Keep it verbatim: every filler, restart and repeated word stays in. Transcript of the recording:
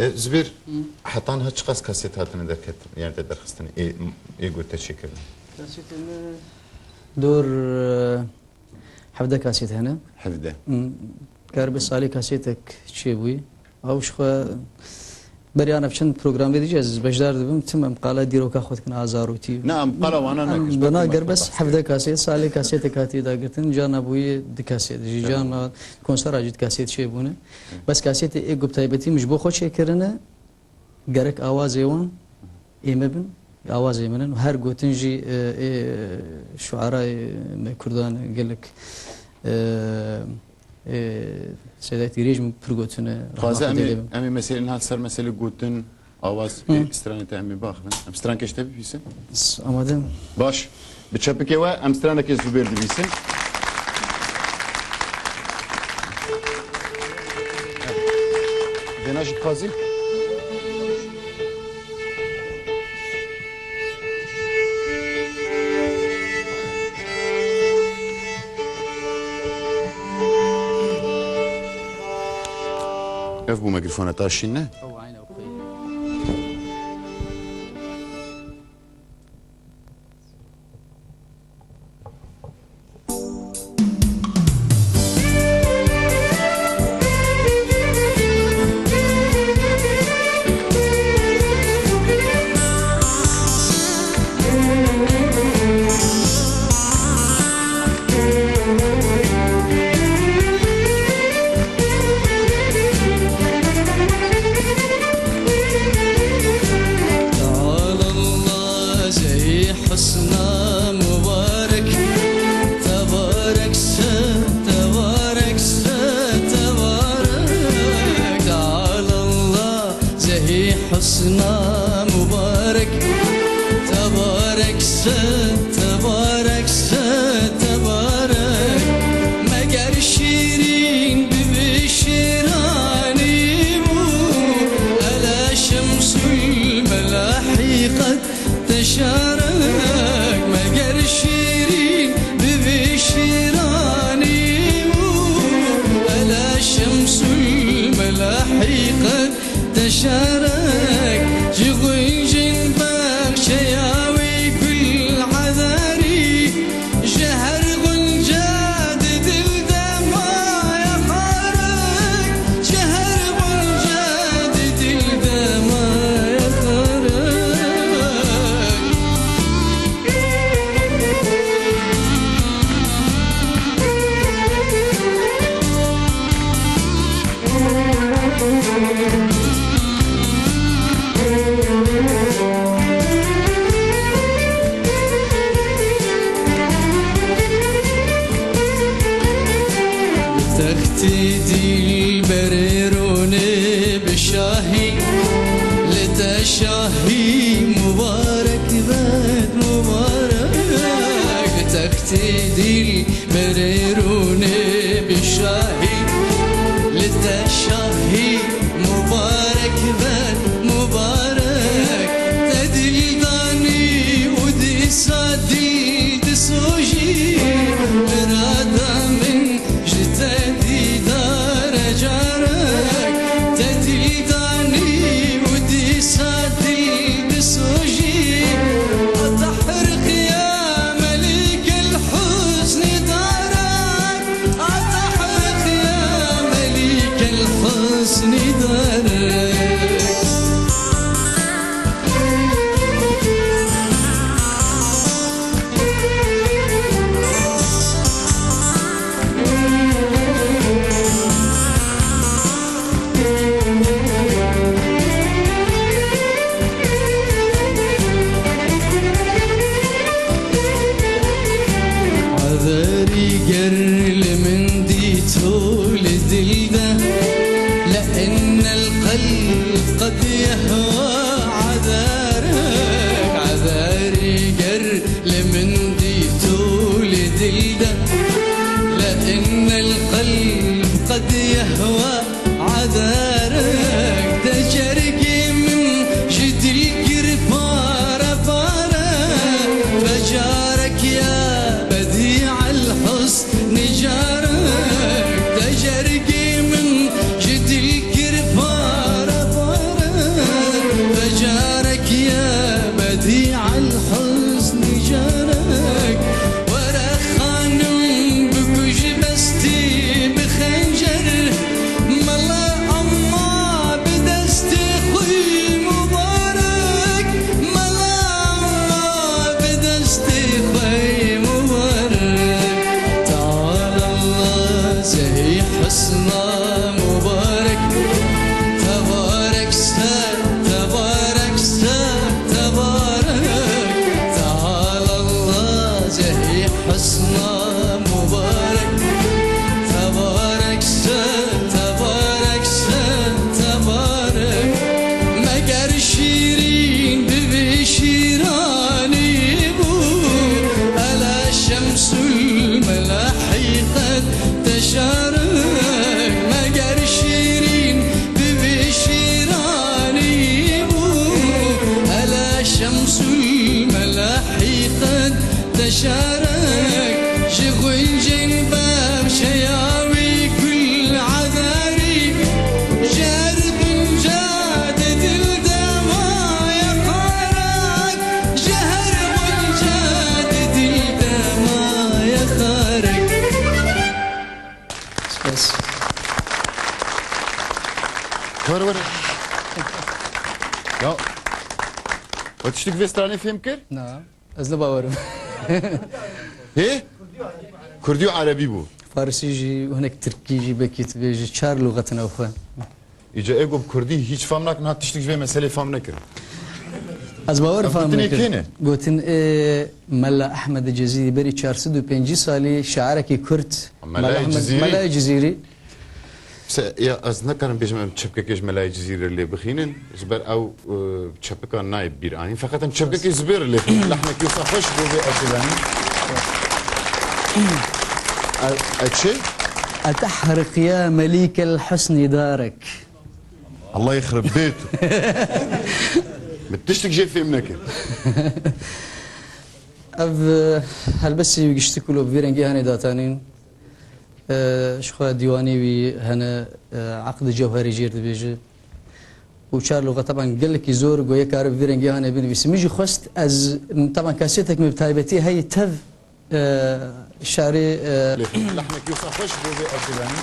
E, Zubêr, Hı. heta niha çiqas kasêt hatine derket, yani te derxistine, ê, ê ku te çêkirine? Kasêtê me dor, e, hevdeh kasêt hene. Hevdeh. Hı. Kar bi salê kasêtek çêbûyî. Ew ji xwe beriya ne bi çend programê dî jî ez beşdar dibim, tim em qala dîroka xwe dikin a zarokî. Ne, em qala wana Em nakin, ji ber bina ku ger bes mexlubat hevdeh kasêt, salê kasêtek hatiye dagirtin, carna bûye di kasêt. Ji Tamam. carna konsera jî di kasêt çêbûne. Bes kasêtê ê ku bi taybetî min ji bo xwe çêkirine, gerek awazê wan ê me bin, awazê min in. Her gotin jî, e, ê şuarayê me kurdan gelek, e, ê Seyda Tîrê jî min pir gotine, Taze rehma em ê, Xwedê lê bin. em ê meselê niha ser meselê gotin, awaz, Hı. ê stranê te em ê baxivin. Em strankê ji te bibîsin. S-, amade. Baş. Bi çepikê we em stranekê Zubêr dibîsin. Vêna jî dixwazî. Ev bû mikrofona te şîn ne? Ew, aynen, ew xwe. تعالى الله زي حسنى مبارك، تبارك س-، تبارك س-، تبارك. تعالى الله زي حسنى مبارك، تبارك س-، تبارك س-، تبارك. مگر شیرین ببی شیرانی بو، الا شمس الملاحی قد تشارك. مگر شیرین ببی شیرانی بو، الا شمس الملاحی قد تشارك. جي غنجن بخشياوي كل عذاري، جهر غنجة دي دل دما يا خارك، جهر غنجة دي دل دما يا خارك. تختي دلبري روني بشاهي، لتا شاهي مبارك بد مبارك. تختي دل بريروني بشاهي، لتا شاهي مبارك بد مبارك. تدلداني ودي سادي دسوجي، برادا من جتدي دار جارك. تدلداني ودي سادي دسوجي، أتحرق يا مليك الحسن دارك، أتحرق يا مليك الحسن دارك. عذاري قر لمن ديتو لدلده، لأن القلب قد يهوى عذارك. عذاري قر لمن ديتو لدلده، لأن القلب قد يهوى عذارك. تجرقي من جدي القرب بارا بارا، فجارك يا بديع الحسن جارك. تجرقي من جدي القرب بارا بارا، Zehî husna mubarek, tebarek ser, tebarek ser, tebarek. Teala Allah zehî husna mubarek, tebarek ser, tebarek ser, tebarek. Meger şîrîn bi vî şîranî bû, ele şemsul melahîqet teşarek. Meger şîrîn bi vî şîranî bû, ele şemsul melahîqet teşarek. Ji xwîncên bevşeya wî gul azarî, ji her binca di dil de maye xarek, ji her binca di dil de maye xarek. Spas. Were, were. Ya, we tiştek vê stranê fêm kir? Na, ez ne bawerim. Hê? Kurdî û erebî bû. Farisî jî, hinek tirkî jî, belkî tu bêjî çar lûxetin ew xwe. Îca ê ku bi kurdî hîç fam nakin, ha tiştek ji vê meselê fam nekirin. Ez bawer Ev fam gotinê nekirin. Kê ne? Gotin ê Mela Ehmedê Cezîrî berî çar sed û pêncî salî şairekî kurd, Mela Mela Ehmed, Cizîrî. Mela Cizîrî. Se, ya, ez nekarim bêjim em çepkekê ji Melayê Cizîrê lê bixînin, ji ber ew, e, çepika nayê bîr anîn. Feqet em çepkekê ji bê re lê bixînin. Lehnekî wisa xweş bo vê eşîranî. E, e, çi? Etehriq ya melîkel husnî darek. Allah yexrib bêt. Min tiştek jê fêm nekir. Ev, e, helbestî giştî ku li vî rengî hanê datanîn. E, ji xwe dîwanê wî hene, e, Eqdî Cewherî jêr dibêje. Û çar lûxe teban gelekî zor, go yê karibe vî rengî hanê binivîse. Min jî xwest ez, teban kasetek min bi taybetî heyî tev, e, şarê, e, Lê lehnekî wisa xweş bo vê eşîranî.